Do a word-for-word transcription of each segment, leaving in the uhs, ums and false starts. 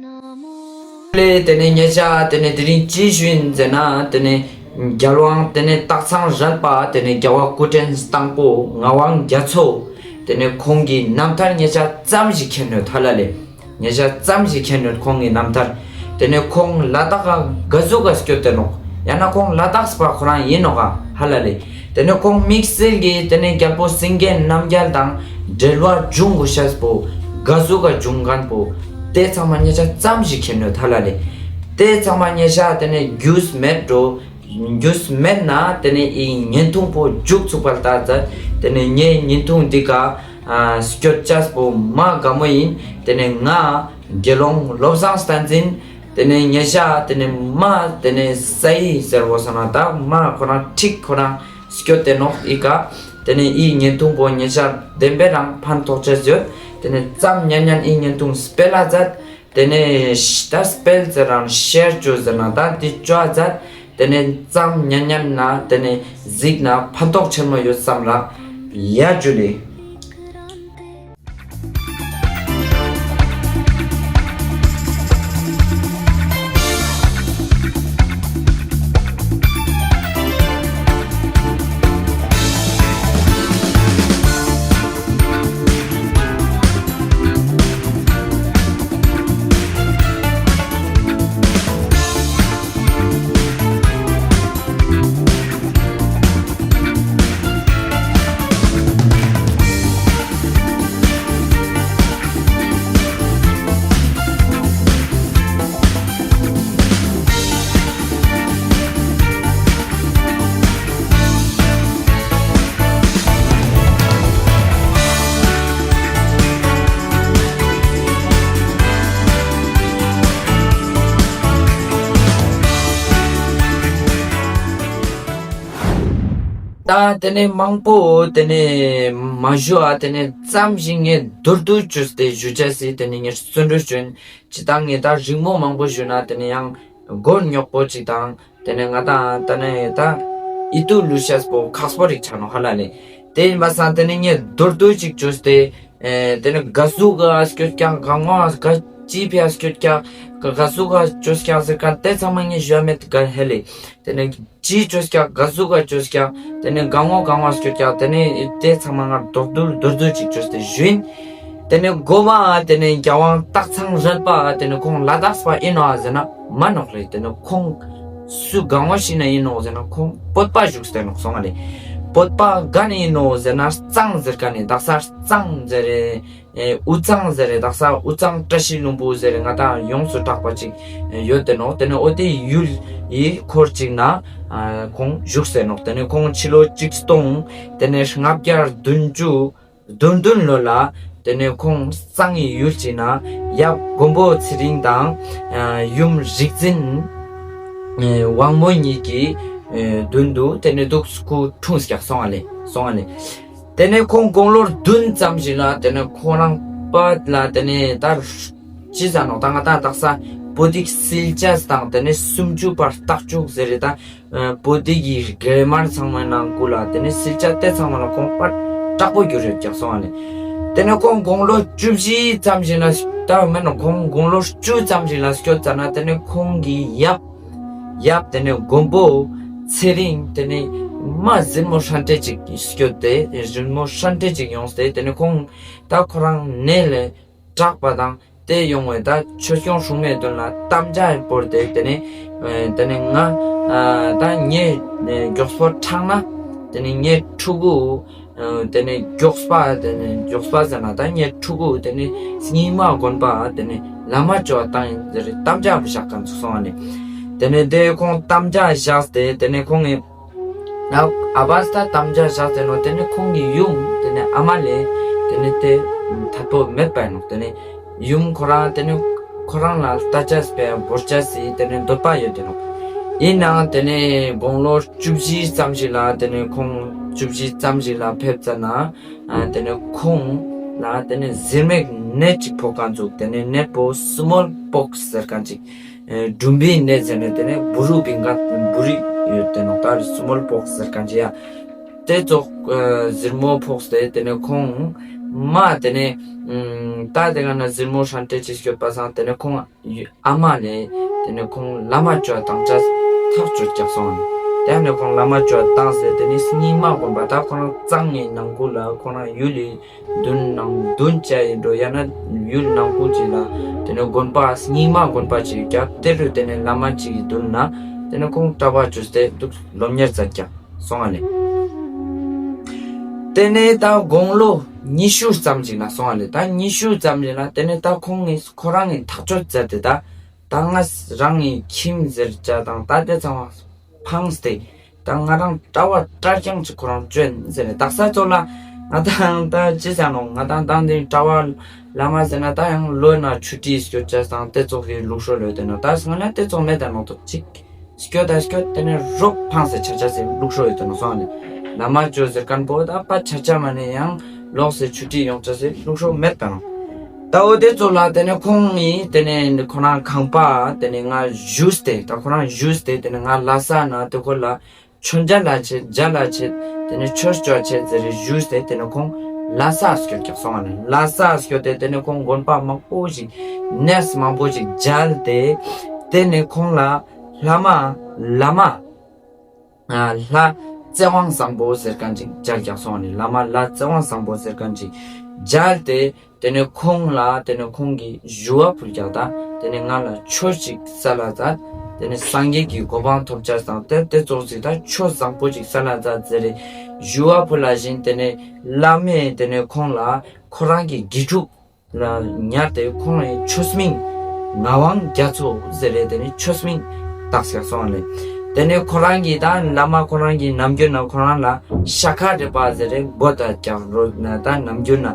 ལེ། ཏེ་ནེ་ཉེ་ཞ་ཏེ་ནེ་དེ་རིང་ཅི་ཞུ་ཡིན་ཟེར་ན་ཏེ་ནེ་རྒྱལ་དབང་ཏེ་ནེ་སྟག་ཚང་རལ་པ་ཏེ་ནེ་རྒྱལ་བ་སྐུ་ཕྲེང་དང་པོ་ངག་དབང་རྒྱ་མཚོ་ཏེ་ནེ་ཁོང་གི་རྣམ་ཐར་ཉེ་ཞ་ཙམ་ཞིག་མཁྱེན་ཡོད་ཧ་ལ་ལེ། ཉེ་ཞ་ཙམ་ཞིག་མཁྱེན་ཡོད་ཁོང་གི་རྣམ་ཐར། ཏེ་ནེ་ཁོང་ལ་དྭགས་ག་ག་ཟུག་ག་སྐྱོད་དེ་ནོག་ཡང་ན་ཁོང་ལ་དྭགས་པ་ཁོ་རང་ཡིན་ནོག་ག་ཧ་ལ་ལེ། ཏེ་ནེ་ཁོང་དམིགས་བསལ་གྱི་ཏེ་ནེ་རྒྱལ་པོ་སེང་གེ་རྣམ་རྒྱལ་དང་འབྲེལ་བ་འབྱུང་དགོས་ཤེས་པོ་ག་ཟུག་ག་འབྱུང་མཁན་པོ་ཏེ་ཚང་མ་ཉེ་ཞ་ཙམ་ཞིག་མཁྱེན་ཡོད་ཧ་ལ་ལེ། ཏེ་ཚང་མ་ཉེ་ཞ་ཏེ་ནེ་རྒྱུས་མེད་འགྲོ། རྒྱུས་མེད་ན་ཏེ་ནེ་ཨི་བརྙན་ཐུང་པོ་མཇུག་ཚུགས་པ་ལྟ་མཛད། ཏེ་ནེ་ངའི་བརྙན་ཐུང་འདི་ཀ་ཨ་སྐྱོད་ཅེས་པོ་མ་དགའ་མོ་ཡིན། ཏེ་ནེ་ང་དགེ་སློང་བློ་བཟང་བསྟན་འཛིན། ཏེ་ནེ་ཉེ་ཞ་ཏེ་ནེ་མ་ཏེ་ནེ་སའི་ཟེར་བོ་སོང་ན་ད་མ་ཁོ་རང་ཁྲིག་ཁོ་རང་སྐྱོད་དེ་ནོག་ཨི་ཀ། ཏེ་ནེ་ཨི་བརྙན་ཐུང་པོ་ཉེ་ཞ་བདེན་པའི་རང་ཕན་ཐོགས་ཅེས་ཡོད། ཏེ་ནེ་ཙམ་ཉན་ཉན་ཨི་བརྙན་ཐུང་སྤེལ་ལ་མཛད། ཏེ་ནེ་ད་སྤེལ་ཟེར་རང་ཤེར་ཅོ་ཟེར་ན་ད་འདི་ཅོ་ཨ་མཛད། ཏེ་ནེ་ཙམ་ཉན་ཉན་ན་ཏེ་ནེ་གཟིགས་ན་ཕན་ཐོགས་ཆེན་མོ་ཡོད་བསམ་ལ། ཡ་ཇུ་ལེ། ད་ཏེ་ནེ་མང་པོ་ཏེ་ནེ་མ་ཞུ་ཨ་ཏེ་ནེ་ཙམ་ཞིག་ངས་མདོར་བསྡུས་ཅོས་ཏེ་ཞུ་ཅེས་སི་ཏེ་ནེ་ངས་བརྩོན་འགྲུས་ཅོ་ཡིན། ཅི་ད་ངས་ད་རིང་མོ་མང་པོ་ཞུ་ན་ཏེ་ནེ་ཡང་མགོ་རྙོག་པོ་ཅིག་དང་ཏེ་ནེ་ང་ད་ཏེ་ནེ་ད་ཨི་ཏུ་ལུས་ཤེས་པོ་ཁག་པོ་རིག་ཆ་ནོག་ཧ་ལ་ལེ། ཏེ་ཡིན་པ་སང་ཏེ་ནེ་ངས་མདོར་བསྡུས་ཅིག་ཅོས་ཏེ་ཨེ་ཏེ་ནེ་ག་ཟུག་ག་སྐྱོད་ཀྱག་ག་ངོ་ག་ཅི་ཕིའ་སྐྱོད་ཀྱག་ག་ག་ཟུག་ག་ཅོས་ཀྱག་ཟེར་མཁན་ཏེ་ཚང་མ་ངས་ཞུ་ཡ་མེད་ག་ཧ་ལེ། ཏེ་ནེ་ཅི་ཅོས་ཀྱག་ག་ཟུག་ག་ཅོས་ཀྱག་ཏེ་ནེ་ག་ངོ་ག་ངོ་སྐྱོད་ཀྱག་ཏེ་ནེ་ཏེ་ཚང་མ་ང་མདོར་བསྡུས་མདོར་བསྡུས་ཅིག་ཅོས་ཏེ་ཞུ་ཡིན། ཏེ་ནེ་གོ་མ་ཏེ་ནེ་རྒྱལ་དབང་སྟག་ཚང་རལ་པ་ཏེ་ནེ་ཁོང་ལ་དྭགས་པ་ཡིན་ནོག་ཟེར་ན་མན་ནོག་ལེ། ཏེ་ནེ་ཁོང་སུ་ག་ངོ་ཞིག་ནེ་ཡིན་ནོག་ཟེར་ན་ཁོང་བོད་པ་བཞུགས་ཏེ་ནོག་སོང་ང་ལེ། བོད་པ་ག་ནེ་ཡིན་ནོག་ཟེར་ན་གཙང་ཟེར་མཁན་ནི་དག་ས་གཙང་ཟེར་རེ། ཨེ་དབུས་གཙང་ཟེར་རེ་དག་ས་དབུས་གཙང་བཀྲ་ཤིས་ལྷུན་པོ་ཟེར་རེ་ང་ཏང་ཡོངས་སུ་གྲགས་པ་ཅིག་ཡོད་དེ་ནོག། ཏེ་ནེ་འོ་ཏེ་ཡུལ་ཡི་འཁོར་ཅིག་ན་ཨ་ཁོང་བཞུགས་སེ་ནོག། ཏེ་ནེ་ཁོང་ཕྱི་ལོ་ཆིག་སྟོང་ཏེ་ནེ་ལྔ་བརྒྱ་བདུན་ཅུ་དོན་བདུན་ལོ་ལ་ཏེ་ནེ་ཁོང་གཙང་གི་ཡུལ་ཅིག་ན་ཡབ་མགོན་པོ་ཚེ་རིང་དང་ཨ་ཡུམ་རིག་འཛིན་ཨེ་དབང་མོ་གཉིས་ཀྱི་ཨེ་མདུན་དུ་ཏེ་ནེ་འདུག་སྐུ་འཁྲུངས་ཀྱག་སོང་ང་ལེ། སོང་ང་ལེ། ཏེ་ནེ་ཁོང་དགུང་ལོ་བདུན་ཙམ་ཞིག་ལ་ཏེ་ནེ་ཁོ་རང་པ་ལ་ཏེ་ནེ་ད་ཅི་ཟེར་ནོག་ད་ང་ཏང་དག་ས་བོད་ཡིག་སིལ་ཅེས་དང་ཏེ་ནེ་སུམ་ཅུ་པ་རྟགས་འཇུག་ཟེར་རེ་ད་བོད་ཡིག་གི་གྷ་རེ་མར་ཚང་མའི་ནང་ཀུ་ལ་ཏེ་ནེ་སིལ་ཅེས་ཏེ་ཚང་མ་ལ་ཁོང་པ་དྲག་པོ་གྱུར་ཡོད་ཀྱག་སོང་ང་ལེ། ཏེ་ནེ་ཁོང་དགུང་ལོ་བཅུ་བཞི་ཙམ་ཞིག་ལ་ད་མེད་ནོག་ཁོང་དགུང་ལོ་བཅུ་ཙམ་ཞིག་ལ་སྐྱོད་ཙ་ན་ཏེ་ནེ་ཁོང་གི་ཡབ་ཡབ་ཏེ་ནེ་མགོན་པོ་ཚེ་རིང་ཏེ་ནེ་མ་ཟིན་མོ་ཧྲན་ཏེ་ཅིག་སྐྱོད་དེ་ཟིན་མོ་ཧྲན་ཏེ་ཅིག་ཡོངས་ཏེ་ཏེ་ནེ་ཁོང་ད་ཁོ་རང་ནད་ལས་དྲག་པ་དང་ཏེ་ཡོང་བའི་ད་ཆོས་སྐྱོང་སྲུང་མའི་མདུན་ལ་དམ་བཅའ་བོར་ཏེ་ཏེ་ནེ་ཨ་ཏེ་ནེ་ང་ཨ་ད་ངའི་ཨ་མགྱོགས་པོ་དྲག་ན་ཏེ་ནེ་ངའི་ཕྲུ་གུ་ཨ་ཏེ་ནེ་མགྱོགས་པ་ཏེ་ནེ་མགྱོགས་པ་ཟེར་ན་ད་ངའི་ཕྲུ་གུ་ཏེ་ནེ་རྙིང་མ་དགོན་པ་ཏེ་ནེ་བླ་མ་བཅོ་བ་བཏང་ཡིན་ཟེར་དམ་བཅའ་བཞག་མཁན་ཚུགས་སོང་ང་ལེ། ཏེ་ནེ་ཏེ་ཁོང་དམ་བཅའ་བཞག་སྟེ་ཏེ་ནེ་ཁོང་གི་ཨ་བས་ད་དམ་བཅའ་བཞག་སྟེ་ནོག། ཏེ་ནེ་ཁོང་གི་ཡུམ་ཏེ་ནེ་ཨ་མ་ལེ་ཏེ་ནེ་ཏེ་ཐད་པོ་མེད་པ་ཡིན་ནོག། ཏེ་ནེ་ཡུམ་ཁོ་རང་ཏེ་ནེ་ཁོ་རང་ལ་ལྟ་ཅེས་སྤེ་བོར་ཅེས་སི་ཏེ་ནེ་འདོད་པ་ཡོད་དེ་ནོག། ཡིན་ནའང་ཏེ་ནེ་དགུང་ལོ་བཅུ་བཞི་ཙམ་ཞིག་ལ་ཏེ་ནེ་ཁོང་བཅུ་བཞི་ཙམ་ཞིག་ལ་ཕེབས་ཙ་ན་ཨ་ཏེ་ནེ་ཁོང་ལ་ཏེ་ནེ་ཟེར་མའི་ནད་ཅིག་ཕོག་མཁན་ཚུགས། ཏེ་ནེ་ནད་པོ་སི་མོལ་པོགས་ཟེར་མཁན་ཅིག་ཨེ་འབྲུམ་པའི་ནད་ཟེར་ནེ་ཏེ་ནེ་བུ་རུ་བིང་ག་བུ་རིག་ཡོད་དེ་ནོག། ད་སི་མོལ་པོགས་ཟེར་མཁན་ཅིག་ཡ། ཏེ་ཙོགས་ཨ་ཟེར་མོ་ཕོགས་ཏེ་ཏེ་ནེ་ཁོང་ མ་དེ་ནས་ད་དེ་ག་ན་གཟིར་མོ་ཧྲན་ཏེ་ཅིག་སྐྱོད་པ་སང་དེ་ནས་ཁོང་ཨ་མ་ལས་དེ་ནས་ཁོང་བླ་མ་ཅོ་བཏང་ཅེས་ཐག་ཆོད་ཀྱག་སོང་། དེ་ནས་ཁོང་བླ་མ་ཅོ་བཏང་ཟེར་དེ་ནས་སྙིགས་མ་དགོན་པ་ད་ཁོ་རང་གཙང་ངི་ནང་ཁུལ་ལ་ཁོ་རང་ཡུལ་ལི་མདུན་ནང་མདུན་ཅ་ཡིན་འགྲོ་ཡང་ན་ཡུལ་ནང་ཁུལ་ཅིག་ལ་དེ་ནས་དགོན་པ་སྙིགས་མ་དགོན་པ་ཅིག་ཀྱག་དེ་རུ་དེ་ནས་བླ་མ་ཅིག་གི་མདུན་ན་དེ་ནས་ཁོང་གྲྭ་པ་ཅོས་ཏེ་འདུག་སློབ་གཉེར་མཛད་ཀྱག་སོང་ང་ལེ། དེ་ནས་ད་དགུང་ལོ་ཉི་ཤུ་ཙམ་ཅིག་ན་སོང་ང་ལེ། ད་ཉི་ཤུ་ཙམ་ཅིག་ན་དེ་ནས་ད་ཁོང་གིས་ཁོ་རང་གི་ཐག་ཆོད་མཛད་དེ་ད་ད་ང་རང་གི་ཁྱིམ་ཟེར་ཅེས་དང་ད་དེ་ཚང་མ་ཕངས་ཏེ་ད་ང་རང་གྲྭ་པ་གྲྭ་རྐྱང་ཅིག་ཁོ་རང་ཅོ་ཡིན་ཟེར་ནས་དག་ས་ཚོ་ལ་ང་དང་ད་ཅི་ཟེར་ནོག་ང་དང་ད་འདི་གྲྭ་པ་བླ་མ་ཟེར་ན་ད་ཡང་ལོ་ན་ཆུ་ཏི་སྐྱོད་ཅེས་དང་དེ་ཚོགས་ཀྱི་ལུགས་སྲོལ་ཡོད་དེ་ནོག་ད་སྔ་ན་དེ་ཚོགས་མེད་ད་ནོག་ཏོ་ཅིག་སྐྱོད་ད་སྐྱོད་དེ་ནས་རོགས་ཕངས་སེ་ཆ་ཆ་སེ་ལུགས་སྲོལ་ཡོད་དེ་ནོག་སོང་ནས་བླ་མ་ཅོ་ཟེར་མཁན་པོ་ད་པ་ཆ་ཆ་མ་ནས་ཡང་ལོག་སེ་ཆུ་ཏི་ཡོང་ཆ་སེ་ལུགས་སྲོལ་མེད་ད་ནོག་ད་འོ་དེ་ཚོ་ལ་དེ་ནས་ཁོང་ངི་དེ་ནས་ཁོ་རང་ཁང་པ་དེ་ནས་ང་བཞུགས་ཏེ་ད་ཁོ་རང་བཞུགས་ཏེ་དེ་ནས་ང་ལྷ་ས་ན་དེ་ཁོ་ལ་མཆོད་མཇལ་ལ་ཆེད་མཇལ་ལ་ཆེད་དེ་ནས་ཆོས་ཅོ་ཆེད་ཟེར་རེ་བཞུགས་ཏེ་དེ་ནས་ཁོང་ལྷ་ས་སྐྱོད་ཀྱག་སོང་ནས་ལྷ་ས་སྐྱོད་དེ་དེ་ནས་ཁོང་དགོན་པ་མང་པོ་ཞིག་གནས་མང་པོ་ཞིག་མཇལ་ཏེ་དེ་ནས་ཁོང་ལ་བླ་མ་བླ་མ་ལྷ་བཙན་དབང་བཟང་པོ་ཟེར་མཁན་ཅིག་མཇལ་ཀྱག་སོང་ནས་བླ་མ་ལྷ་བཙན་དབང་བཟང་པོ་ཟེར་མཁན་ཅིག་མཇལ་ཏེ་དེ་ནས་ཁོང་ལ་དེ་ནས་ཁོང་གིས་ཞུ་བ་ཕུལ་ཀྱག་ད་དེ་ནས་ང་ལ་ཆོས་ཅིག་སལ་ལ་མཛད། དེ་ནས་སངས་རྒྱས་ཀྱི་གོ་འཕང་ཐོབ་ཅེས་དང་དེ་དེ་ཚོགས་ཅིག་ད་ཆོས་བཟང་པོ་ཅིག་སལ་ལ་མཛད་ཟེར་རེ་ཞུ་བ་ཕུལ་ལ་བཞིན་དེ་ནས་བླ་མས་དེ་ནས་ཁོང་ལ་ཁོ་རང་གི་དགེ་ཕྲུག་ལ་ཉར་ཏེ་ཁོང་ལ་ཆོས་མིང་ངག་དབང་རྒྱ་མཚོ་ཟེར་རེ་དེ་ནས་ཆོས་མིང་བཏགས་ཀྱག་སོང་ལེ། དེ་ནས་ཁོ་རང་གི་ད་བླ་མ་ཁོ་རང་གི་ནམ་རྒྱུན་ན་ཁོ་རང་ལ་ཤ་ཁ་རེ་པ་ཟེར་རེ་འབོད་ད་ཀྱག་རོ་ན་ད་ནམ་རྒྱུན་ན།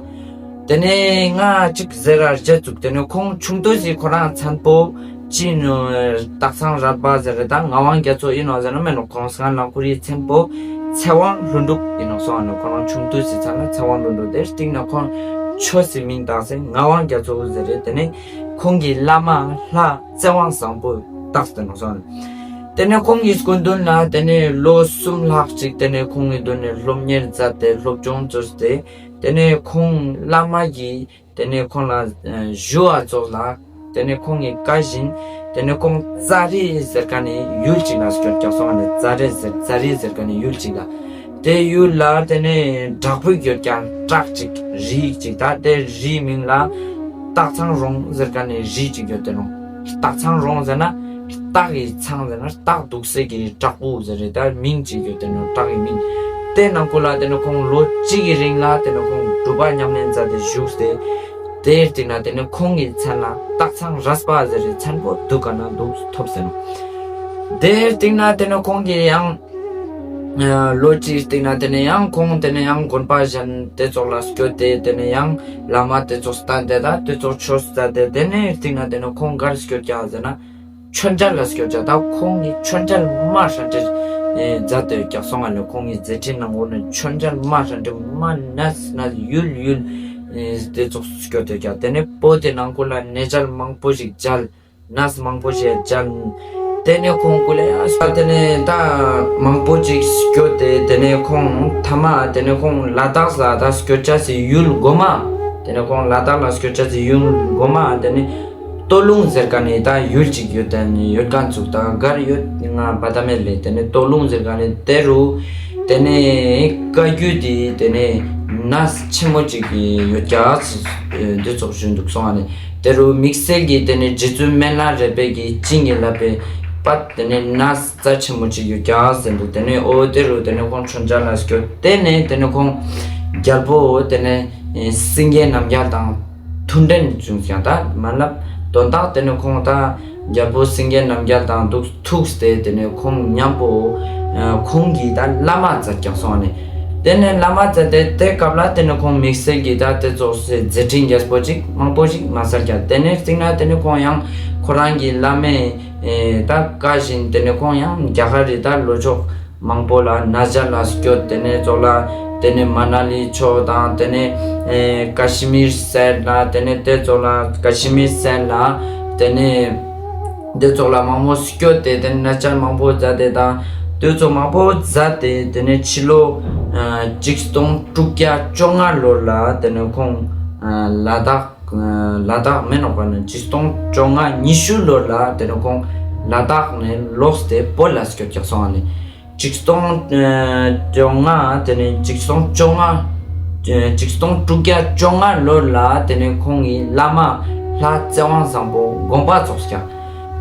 དེ་ནས་ང་ཅིག་ཟེར་ར་རྗེ་བཙུགས་དེ་ནས་ཁོང་ཆུང་དུས་སི་ཁོ་རང་མཚན་པོ་ཅི་ནོ་སྟག་ཚང་རས་པ་ཟེར་རེ་ད་ངག་དབང་རྒྱ་མཚོ་ཡིན་ནོག་ཟེར་ན་མེད་ནོག་ཁོང་སྔ་ལ་ཁོ་རའི་མཚན་པོ་ཚེ་དབང་ལྷུན་གྲུབ་ཡིན་ནོག་སོང་ནོག་ཁོ་རང་ཆུང་དུས་སི་མཚན་ལ་ཚེ་དབང་ལྷུན་གྲུབ་དེ་སྟིང་ན་ཁོང་ཆོས་སི་མིང་བཏགས་སེ་ངག་དབང་རྒྱ་མཚོ་ཟེར་རེ་དེ་ནས་ཁོང་གི་བླ་མ་ལྷ་བཙན་དབང་བཟང་པོ་བཏགས་ཏེ་ནོག་སོང་ནོག་དེ་ནས་ཁོང་གི་སྐུ་མདུན་ལ་དེ་ནས་ལོ་གསུམ་ལྷག་ཅིག་དེ་ནས་ཁོང་གི་མདུན་ནས་སློབ་གཉེར་མཛད་དེ་སློབ་སྦྱོང་བཅོས་ཏེ་དེ་ནས་ཁོང་བླ་མ་གིས་དེ་ནས་ཁོང་ལ་ཞུ་བ་ཙོགས་ལ་དེ་ནས་ཁོང་གི་བཀའ་བཞིན་དེ་ནས་ཁོང་ཙཱ་རི་ཟེར་མཁན་ནི་ཡུལ་ཅིག་ལ་སྐྱོད་ཀྱག་སོང་ནས་ཙཱ་རི་ཟེར་ཙཱ་རི་ཟེར་མཁན་ནི་ཡུལ་ཅིག་ལ། དེ་ཡུལ་ལ་དེ་ནས་བྲག་ཕུག་ཡོད་ཀྱག་བྲག་ཅིག་རི་ཅིག་ད་དེ་རིའི་མིང་ལ་སྟག་ཚང་རོང་ཟེར་མཁན་ནི་རི་ཅིག་ཡོད་དེ་ནོག་སྟག་ཚང་རོང་ཟེར་ན་སྟག་གི་ཚང་ཟེར་ན་སྟག་འདུག་སའི་གི་བྲག་ཕུག་ཟེར་རེ་ད་མིང་ཅིག་ཡོད་དེ་ནོག་བྲག་གི་མིང་། དེ་ནང་ཁུལ་ལ་དེ་ནས་ཁོང་ལོ་གཅིག་གི་རིང་ལ་དེ་ནས་ཁོང་སྒྲུབ་པ་ཉམས་ལེན་མཛད་དེ་བཞུགས་ཏེ། དེའི་སྟིང་ན་དེ་ནས་ཁོང་གི་མཚན་ལ་སྟག་ཚང་རས་པ་ཟེར་རེ་མཚན་པོ་འདུག་ག་ན་འདུག་ཐོབ་ཟེར་ནོག་དེའི་སྟིང་ན་དེ་ནས་ཁོང་གི་ཡང་ལོ་གཅིག་སྟིང་ན་དེ་ནས་ཡང་ཁོང་དེ་ནས་ཡང་དགོན་པ་གཞན་དེ་ཙོགས་ལ་སྐྱོད་དེ་དེ་ནས་ཡང་བླ་མ་དེ་ཙོགས་བསྟེན་ཏེ་ད་དེ་ཙོགས་ཆོས་མཛད་དེ་དེ་ནས་སྟིང་ན་དེ་ནས་ཁོང་གར་སྐྱོད་ཀྱག་ཟེར་ན། མཆོད་མཇལ་ལ་སྐྱོད་ཀྱག་ད་ཁོང་གི་མཆོད་མཇལ་མ་ཧྲན་ཏེ་མཛད་དེ་ཀྱག་སོང་ང་ལེ། ཁོང་གི་མཛད་འཕྲིན་ནང་ངོ་ནས་མཆོད་མཇལ་མ་ཧྲན་ཏེ་མ་ནས་ནས་ཡུལ་ཡུལ་དེ་ཙོགས་སྐྱོད་དེ་ཀྱག་དེ་ནས་བོད་དེ་ནང་ཁུལ་ལ་གནས་མཇལ་མང་པོ་ཞིག་མཇལ། གནས་མང་པོ་ཞིག་མཇལ། དེ་ནས་ཁོང་ཀུ་ལེ་ཡ་དེ་ནས་ད་མང་པོ་ཞིག་སྐྱོད་དེ་དེ་ནས་ཁོང་མཐའ་མ་དེ་ནས་ཁོང་ལ་དྭགས་ལ་ད་སྐྱོད་ཅེས་སི་ཡུལ་མགོ་མ། དེ་ནས་ཁོང་ལ་དྭགས་ལ་སྐྱོད་ཅེས་སི་ཡུལ་མགོ་མ་དེ་ནས་སྟོད་ལུང་ཟེར་མཁན་ནི་ད་ཡུལ་ཅིག་ཡོད་དེ་ནི་ཡོད་མཁན་ཚུགས་ད་གར་ཡོད་ང་པ་ད་མེད་ལེ། དེ་ནས་སྟོད་ལུང་ཟེར་མཁན་ནི་དེ་རུ་དེ་ནས་བཀའ་བརྒྱུད་དེ་དེ་ནས་གནས་ཆེན་མོ་ཅིག་ཡོད་ཀྱག་འདི་ཙོགས་ཞུ་འདུག་སོང་ང་ནི་དེ་རུ་དམིགས་བསལ་གྱི་དེ་ནས་རྗེ་བཙུན་མི་ལ་རས་པའི་གི་བྱིན་གྱིས་བརླབས་པའི་པ་དེ་ནས་གནས་རྩ་ཆེན་མོ་ཅིག་ཡོད་ཀྱག་ཟེར་འདུག་དེ་ནས་འོ་དེ་རུ་དེ་ནས་ཁོང་མཆོད་མཇལ་ལ་སྐྱོད་དེ་ནས་དེ་ནས་ཁོང་རྒྱལ་པོ་དེ་ནས་ཨེ་སེང་གེ་རྣམ་རྒྱལ་དང་མཐུན་འབྲེལ་བྱུང་ཀྱག་ད་མ་ལབ་དོན་དག་དེ་ནས་ཁོང་ད་རྒྱལ་པོ་སེང་གེ་རྣམ་རྒྱལ་དང་འདུག་ཐུགས་ཏེ་དེ་ནས་ཁོང་མཉམ་པོ་ཨ་ཁོང་གིས་ད་བླ་མ་མཛད་ཀྱག་སོང་ནས། དེ་ནས་བླ་མ་མཛད་དེ་དེ་སྐབས་ལ་དེ་ནས་ཁོང་དམིགས་བསལ་གྱི་ད་དེ་ཙོགས་སེ་མཛད་འཕྲིན་རྒྱས་པོ་ཅིག་མང་པོ་ཞིག་མ་སལ་ཀྱག་དེ་ནས་སྟིང་ན་དེ་ནས་ཁོང་ཡང་ཁོ་རང་གི་བླ་མའི་ཨེ་ད་བཀའ་བཞིན་དེ་ནས་ཁོང་ཡང་རྒྱ་གར་རི་ད་ལྷོ་ཕྱོགས་མང་པོ་ལ་གནས་མཇལ་ལ་སྐྱོད། དེ་ནས་ཙོགས་ལ་དེ་ནས་མ་ན་ལི་ཕྱོགས་དང་དེ་ནས་ཨེ་ཀ་ཤི་མིར་སའིཌ་ལ་དེ་ནས་དེ་ཙོགས་ལ་ཀ་ཤི་མིར་སའིཌ་ལ་དེ་ནས་དེ་ཙོགས་ལ་མང་པོ་སྐྱོད་དེ་དེ་ནས་གནས་མཇལ་མང་པོ་མཛད་དེ་དང་ དེ་ཙོགས་མང་པོ་མཛད་དེ་དེ་ནས་ཕྱི་ལོ་ཨ་ཆིག་སྟོང་དྲུག་བརྒྱ་བཅོ་ལྔ་ལོ་ལ་དེ་ནས་ཁོང་ཨ་ལ་དྭགས་ཨ་ལ་དྭགས་མན་ནོག་པ་ནི་ཆིག་སྟོང་བཅོ་ལྔ་ཉི་ཤུ་ལོ་ལ་དེ་ནས་ཁོང་ལ་དྭགས་ནས་ལོག་སྟེ་བོད་ལ་སྐྱོད་ཀྱག་སོང་བ་ནི། ཆིག་སྟོང་ཨ་བཅོ་ལྔ་དེ་ནས་ཆིག་སྟོང་བཅོ་ལྔ་ཨ་ཆིག་སྟོང་དྲུག་བརྒྱ་བཅོ་ལྔ་ལོ་ལ་དེ་ནས་ཁོང་གིས་བླ་མ་ལྷ་རྩེ་བ་བཟང་པོ་དགོངས་པ་རྫོགས་ཀྱག།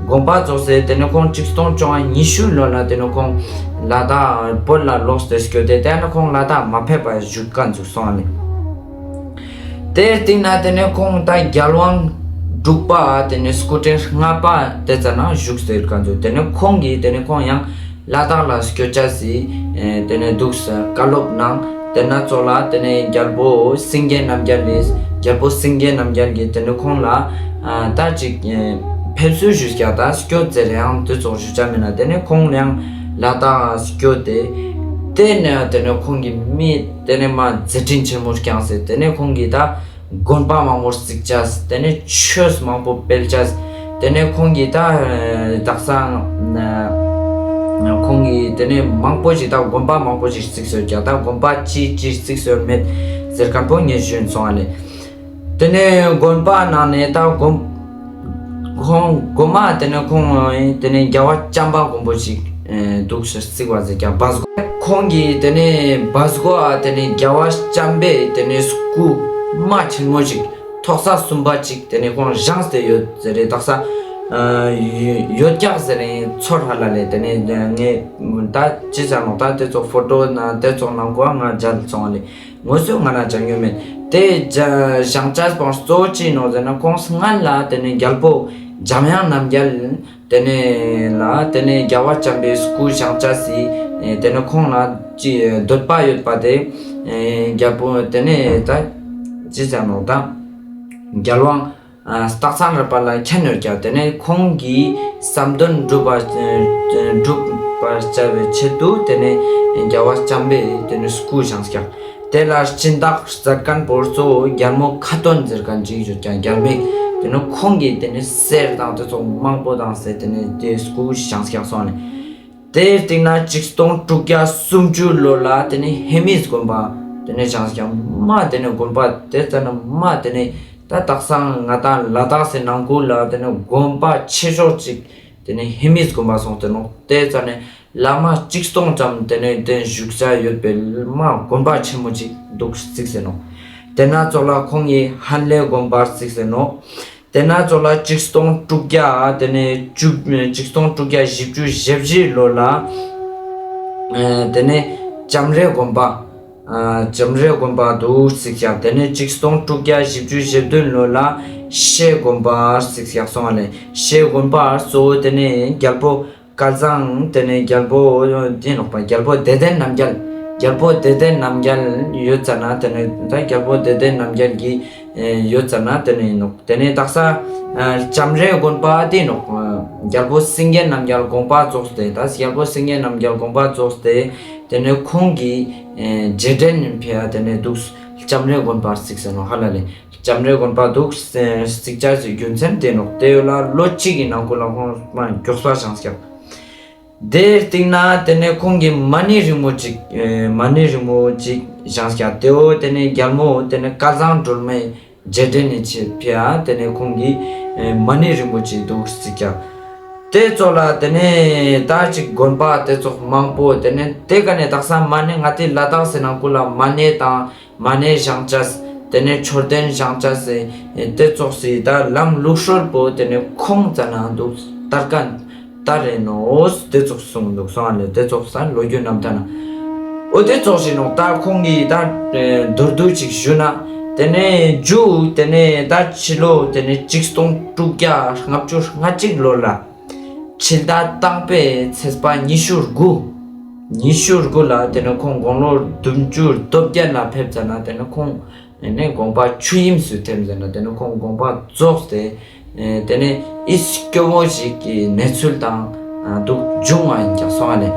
དགོངས་པ་རྫོགས་སེ་དེ་ནས་ཁོང་ཆིག་སྟོང་བཅོ་ལྔ་ཉི་ཤུ་ལོ་ལ་དེ་ནས་ཁོང་ལ་དྭགས་བོད་ལ་ལོག་སྟེ་སྐྱོད་དེ་དེ་ནས་ཁོང་ལ་དྭགས་མ་ཕེབས་པ་བཞུགས་ཀ་འདུག་སོང་བ་ནི། དེའི་སྟིང་ན་དེ་ནས་ཁོང་ད་རྒྱལ་དབང་འབྲུག་པ་དེ་ནས་སྐུ་ཕྲེང་ལྔ་པ་དེ་ཙ་ན་བཞུགས་སྟེ་ཡོད་ཀ་འདུག། དེ་ནས་ཁོང་གིས་དེ་ནས་ཁོང་ཡང་ལ་དྭགས་ལ་སྐྱོད་ཅེས་སི་ཨེ་དེ་ནས་འདུག་སེ་བཀའ་སློབ་གནང་། དེ་ན་ཙོགས་ལ་དེ་ནས་རྒྱལ་པོ་སེང་གེ་རྣམ་རྒྱལ་ལས་རྒྱལ་པོ་སེང་གེ་རྣམ་རྒྱལ་གྱིས་དེ་ནས་ཁོང་ལ་ཨ་ད་ཅིག་ཨེ་ཕེབས་བསུ་ཞུས་ཀྱག། ད་སྐྱོད་ཟེར་ཡང་དེ་ཙོགས་ཞུ་ཅེས་མེད་ན་དེ་ནས་ཁོང་ཡང་ལ་དྭགས་སྐྱོད་དེ་དེ་ནས་དེ་ནས་ཁོང་གི་མི་དེ་ནས་མ་མཛད་འཕྲིན་ཆེན་མོ་བསྐྱངས་སེ་དེ་ནས་ཁོང་གིས་ད་དགོན་པ་མང་པོ་བརྩིགས་ཅེས། དེ་ནས་ཆོས་མང་པོ་སྤེལ་ཅེས། དེ་ནས་ཁོང་གིས་ད་ཨ་དག་ས་ཨ་ཁོང་གིས་དེ་ནས་མང་པོ་ཞིག་ད་དགོན་པ་མང་པོ་ཞིག་བརྩིགས་སེ་ཡོད་ཀྱག། ད་དགོན་པ་ཅི་ཅི་བརྩིགས་སེ་ཡོད་མེད་ཟེར་མཁན་པོ་ངས་ཞུས་སོང་བ་ལེ། དེ་ནས་དགོན་པ་ནང་ནས་ད་དགོན་ཁོང་གོ་མ་དེ་ནས་ཁོང་དེ་ནས་རྒྱལ་བ་བྱམས་པ་མགོན་པོ་ཞིག་ཨེ་འདུག་སེ་བརྩིགས་པ་ཟེར་ཀྱག་བ་སྒོ། ཁོང་གིས་དེ་ནས་བ་སྒོ་ཨ་དེ་ནས་རྒྱལ་བ་བྱམས་པའི་དེ་ནས་སྐུ་མ་ཆེན་མོ་ཞིག་ཐོག་ས་གསུམ་པ་ཅིག་དེ་ནས་ཁོང་བཞེངས་ཏེ་ཡོད་ཟེར་རེ་དག་ས་ཨ་ཡོད་ཀྱག་ཟེར་རེ་ཚོར་ཧ་ལ་ལེ། དེ་ནས་ངས་ད་ཅི་ཟེར་ནོག་ད་དེ་ཙོགས་ཕོ་ཊོ་ན་དེ་ཙོགས་ནང་གོ་ང་མཇལ་སོང་བ་ལེ། ངོ་སོ་ང་ན་ཅང་ཡོད་མེད། དེ་བཞེངས་ཅེས་པོ་གཙོ་བོ་ཅི་ནོག་ཟེར་ན་ཁོང་སྔན་ལ་དེ་ནས་རྒྱལ་པོ་འཇམ་དབྱངས་རྣམ་རྒྱལ་དེ་ནས་ལ་དེ་ནས་རྒྱལ་བ་བྱམས་པའི་སྐུ་བཞེངས་ཅེས་སི་དེ་ནས་ཁོང་ལ་ཅི་འདོད་པ་ཡོད་པ་དེ་རྒྱལ་པོ་དེ་ནས་ད་ཅི་ཟེར་ནོག་ད་རྒྱལ་དབང་ཨ་སྟག་ཚང་རས་པ་ལ་མཁྱེན་ཡོད་ཀྱག། དེ་ནས་ཁོང་གི་བསམ་དོན་འགྲུབ་པ་འགྲུབ་པར་བྱ་བའི་ཆེད་དུ་དེ་ནས་རྒྱལ་བ་བྱམས་པའི་དེ་ནས་སྐུ་བཞེངས་ཀྱག། དེ་ལ་སྦྱིན་བདག་མཛད་མཁན་པོ་གཙོ་བོ་རྒྱལ་མོ་ཁ་ཏོན་ཟེར་མཁན་ཅིག་ཡོད་ཀྱག། རྒྱལ་མོས་དེ་ནས་ཁོང་གིས་དེ་ནས་གསེར་དང་དེ་ཙོགས་མང་པོ་བཏང་སྟེ་དེ་ནས་དེ་སྐུ་བཞེངས་ཀྱག་སོང་ནས། དེའི་སྟིང་ན་ཆིག་སྟོང་དྲུག་བརྒྱ་སུམ་ཅུ་ལོ་ལ་དེ་ནས་ཧེ་མིས་དགོན་པ་དེ་ནས་བཞེངས་ཀྱག། མ་དེ་ནས་དགོན་པ་དེ་ཙ་ན་མ་དེ་ནས་ད་དག་ས་ང་ཏང་ལ་དྭགས་སི་ནང་ཁུལ་ལ་དེ་ནས་དགོན་པ་ཆེ་ཤོས་ཅིག་དེ་ནས་ཧེ་མིས་དགོན་པ་སོང་སྟེ་ནོག། དེ་ཙ་ན་བླ་མ་ཆིག་སྟོང་ཙམ་དེ་ནས་དེ་བཞུགས་ས་ཡོད་པའི་མ་དགོན་པ་ཆེན་མོ་ཅིག་འདུག་བརྩིགས་སེ་ནོག། དེ་ན་ཙོགས་ལ་ཁོང་གིས་ཧན་ལེ་དགོན་པ་བརྩིགས་སེ་ནོག། དེ་ན་ཙོགས་ལ་ཆིག་སྟོང་དྲུག་བརྒྱ་དེ་ནས་བཅུ་ཆིག་སྟོང་དྲུག་བརྒྱ་བཞི་བཅུ་ཞེ་བཞི་ལོ་ལ་ཨ་དེ་ནས་ལྕམ་རའི་དགོན་པ་ཨ་ལྕམ་རའི་དགོན་པ་འདུག་བརྩིགས་ཀྱག། དེ་ནས་ཆིག་སྟོང་དྲུག་བརྒྱ་བཞི་བཅུ་ཞེ་བདུན་ལོ་ལ་ཤེལ་དགོན་པ་བརྩིགས་ཀྱག་སོང་བ་ལེ། ཤེལ་དགོན་པ་གཙོ་བོ་དེ་ནས་རྒྱལ་པོ་སྐལ་བཟང་དེ་ནས་རྒྱལ་པོ་དེ་ནོག་པ་རྒྱལ་པོ་བདེ་ལྡན་རྣམ་རྒྱལ། རྒྱལ་པོ་བདེ་ལྡན་རྣམ་རྒྱལ་ཡོད་ཙ་ན་དེ་ནས་ད་རྒྱལ་པོ་བདེ་ལྡན་རྣམ་རྒྱལ་གྱི་ཨེ་ཡོད་ཙ་ན་དེ་ནས་ཡིན་ནོག། དེ་ནས་དག་ས་ཨ་ལྕམ་རའི་དགོན་པ་དེ་ནོག། ཨ་རྒྱལ་པོ་སེང་གེ་རྣམ་རྒྱལ་དགོངས་པ་རྫོགས་ཏེ་ད་རྒྱལ་པོ་སེང་གེ་རྣམ་རྒྱལ་དགོངས་པ་རྫོགས་ཏེ་དེ་ནས་ཁོང་གིས་ཨེ་རྗེས་དྲན་ཕི་ཡ་དེ་ནས་འདུག་ལྕམ་རའི་དགོན་པ་བརྩིགས་སེ་ནོག་ཧ་ལ་ལེ། ལྕམ་རའི་དགོན་པ་འདུག་བརྩིགས་ཅེས་སི་རྒྱུ་མཚན་དེ་ནོག། དེ་ཡོད་ལ་ལོ་གཅིག་གི་ནང་ཁུལ་ལ་ཁོང་མ་མགྱོགས་པ་བཞེངས་ཀྱག། དེའི་སྟིང་ན་དེ་ནས་ཁོང་གིས་མ་ཎི་རིང་མོ་ཅིག་ཨེ་མ་ཎི་རིང་མོ་ཅིག་བཞེངས་ཀྱག། དེ་བོ་དེ་ནས་རྒྱལ་མོ་དེ་ནས་སྐལ་བཟང་སྒྲོལ་མའི་རྗེས་དྲན་ནི་ཆེད་ཕི་ཡ་དེ་ནས་ཁོང་གིས་ཨེ་མ་ཎི་རིང་མོ་ཅིག་འདུག་བརྩིགས་ཀྱག། དེ་ཙོགས་ལ་དེ་ནས་ད་ཅིག་དགོན་པ་དེ་ཙོགས་མང་པོ་དེ་ནས་དེ་ག་ནས་དག་ས་མ་ཎི་ང་ཏི་ལ་དྭགས་སི་ནང་ཁུལ་ལ་མ་ཎི་དང་མ་ཎི་བཞེངས་ཅེས་དེ་ནས་མཆོད་རྟེན་བཞེངས་ཅེས་སི་དེ་ཙོགས་སི་ད་ལམ་ལུགས་སྲོལ་པོ་དེ་ནས་ཁོང་ཙ་ན་འདུག་དར་མཁན་དར་རེ་ནོག། དེ་ཙོགས་གསུངས་འདུག་སོང་བ་ལེ། དེ་ཙོགས་ས་ལོ་རྒྱུས་རྣམ་ཐར་ན་འོ་དེ་ཙོགས་ཤིག་ནོག། ད་ཁོང་གིས་ད་མདོར་བསྡུས་ཅིག་ཞུ་ན་དེ་ནས་མཇུག་དེ་ནས་ད་ཕྱི་ལོ་དེ་ནས་ཆིག་སྟོང་དྲུག་བརྒྱ་ལྔ་བཅུ་ང་གཅིག་ལོ་ལ་ཕྱི་ཟླ་དང་པོའི་ཚེས་པ་ཉི་ཤུ་དགུ། ཉི་ཤུ་དགུ་ལ་དེ་ནས་ཁོང་དགུང་ལོ་བདུན་ཅུ་དོན་བརྒྱད་ལ་ཕེབས་ཙ་ན་དེ་ནས་ཁོང་ཨེ་ནས་དགོངས་པ་ཆོས་དབྱིངས་སུ་ཐིམ་ཟེར་ན་དེ་ནས་ཁོང་དགོངས་པ་རྫོགས་ཏེ་ཨེ་དེ་ནས་ཨི་སྐྱོ་བོ་ཞིག་གི་གནས་ཚུལ་དང་ཨ་འདུག་བྱུང་བ་ཡིན་ཀྱག་སོང་བ་ལེ།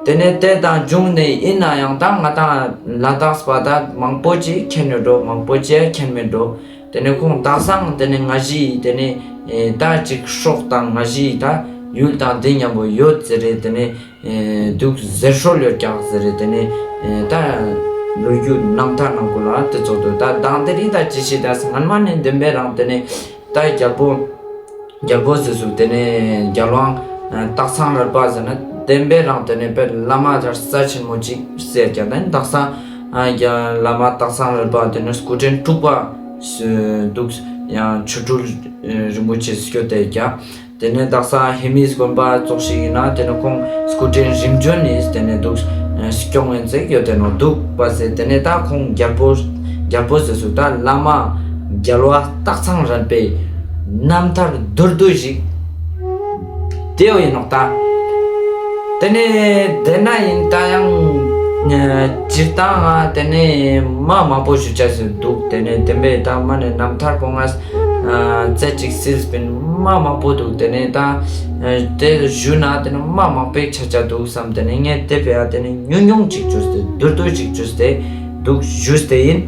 དེ་ནས་དེ་དང་བྱུང་ནས་ཡིན་ན་ཡང་ད་ང་ཏང་ལ་དྭགས་པ་ད་མང་པོ་ཅིག་མཁྱེན་ཡོད་འགྲོ། མང་པོ་ཅིག་མཁྱེན་མེད་འགྲོ། དེ་ནས་ཁོང་དག་སང་དེ་ནས་ང་ཞི་དེ་ནས་ཨེ་ད་ཅིག་སྲོག་དང་ང་ཞི་ད་ ཡུལ་དང་དེ་མཉམ་པོ་ཡོད་ཟེར་རེ་དེ་ནས་ཨེ་འདུག་ཟེར་སྲོལ་ཡོད་ཀྱག་ཟེར་རེ་དེ་ནས་ཨེ་ད་ལོ་རྒྱུས་རྣམ་ཐར་ནང་ཀུན་ལ་དེ་ཙོགས་འདུག། ད་དང་དེ་རིང་ད་ཅི་ཞིག་ད་སྔན་མ་ནས་བདེན་པའི་རང་དེ་ནས་ད་རྒྱལ་པོ་རྒྱལ་པོ་ཟེར་ཟུག་དེ་ནས་རྒྱལ་དབང་ཨ་སྟག་ཚང་རས་པ་ཟེར་ན་བདེན་པའི་རང་དེ་ནས་དཔེ་བླ་མ་དར་རྩ་ཆེན་མོ་ཅིག་ཟེར་ཀྱག། ད་ནི་དག་ས་ཨ་རྒྱ་བླ་མ་སྟག་ཚང་རས་པ་དེ་ནས་སྐུ་ཕྲེང་དྲུག་པ་ཟེར་འདུག། ཡང་ཆོ་འཕྲུལ་ཨེ་རིན་པོ་ཆེ་སྐྱོད་དེ་ཀྱག། དེ་ནས་དག་ས་ཧེ་མིས་དགོན་པ་ཙོགས་ཤིག་ཡིན་ན་དེ་ནས་ཁོང་སྐུ་ཕྲེང་རིམ་བྱོན་ནས་དེ་ནས་འདུག་སྐྱོང་ངན་ཚེ་ཡོད་དེ་ནོ་འདུག་པ་ཟེར། དེ་ནས་ད་ཁོང་རྒྱལ་པོ་རྒྱལ་པོ་ཟེར་སུ་ད་བླ་མ་རྒྱལ་བ་སྟག་ཚང་རས་པའི་རྣམ་ཐར་མདོར་བསྡུས་ཤིག་དེའོ་ཡིན་ནོག་ད། དེ་ནས་དེ་ན་ཡིན་ད་ཡང་སྤྱིར་བཏང་ང་དེ་ནས་མ་མང་པོ་ཞུ་ཆ་ཟེར་འདུག། དེ་ནས་བདེན་པའི་ད་མ་ནས་རྣམ་ཐར་པོ་ང་ཨ་རྩེ་གཅིག་སིལ་སྤིན་མ་མང་པོ་འདུག། དེ་ནས་ད་ཨ་དེ་ཞུ་ན་དེ་ནས་མ་མང་པོའི་ཆ་ཆ་འདུག་བསམ། དེ་ནས་ངས་དེ་བས་ཨ་དེ་ནས་ཉུང་ཉུང་ཅིག་ཅོས་ཏེ་མདོར་བསྡུས་ཅིག་ཅོས་ཏེ་འདུག་ཞུས་ཏེ་ཡིན།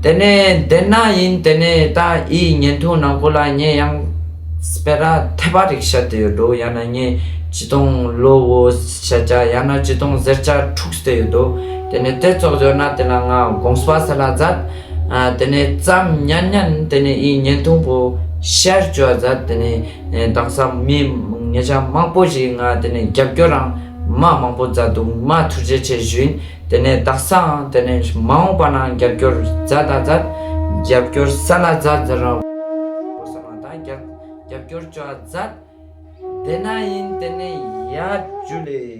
དེ་ནས་དེ་ན་ཡིན་དེ་ནས་ད་ཨི་བརྙན་ཐུང་ནང་ཀོ་ལ་ངས་ཡང་སྤེ་ར་ཐེ་བ་རིག་ཤ་དེ་ཡོད་འགྲོ། ཡང་ན་ངས་ཅི་ཏོང་ལོ་བོ་ཤ་ཆ་ཡང་ན་ཅི་ཏོང་ཟེར་ཆ་འཁྲུགས་ཏེ་ཡོད་འགྲོ། དེ་ནས་དེ་ཙོགས་ཡོད་ན་དེ་ལ་ང་དགོངས་པ་སལ་ལ་མཛད། ཨ་དེ་ནས་ཙམ་ཉན་ཉན་དེ་ནས་ཨི་བརྙན་ཐུང་པོ་ཤེར་ཅོ་མཛད། དེ་ནས་ཨེ་དག་ས་མི་ཉེ་ཆ་མང་པོ་ཞིག་ང་དེ་ནས་རྒྱབ་སྐྱོར་རང་མ་མང་པོ་མཛད་འདུག། མ་ཐུགས་རྗེ་ཆེ་ཞུ་ཡིན། དེ་ནས་དག་སའང་དེ་ནས་མ་འོངས་པ་ན་རྒྱབ་སྐྱོར་མཛད་ད་མཛད། རྒྱབ་སྐྱོར་སལ་ལ་མཛད་ཟེར་རོ། ད་རྒྱབ་རྒྱབ་སྐྱོར་ཅོ་མཛད། དེ་ན་ཡིན་དེ་ནས་ཡ་ཇུ་ལེ།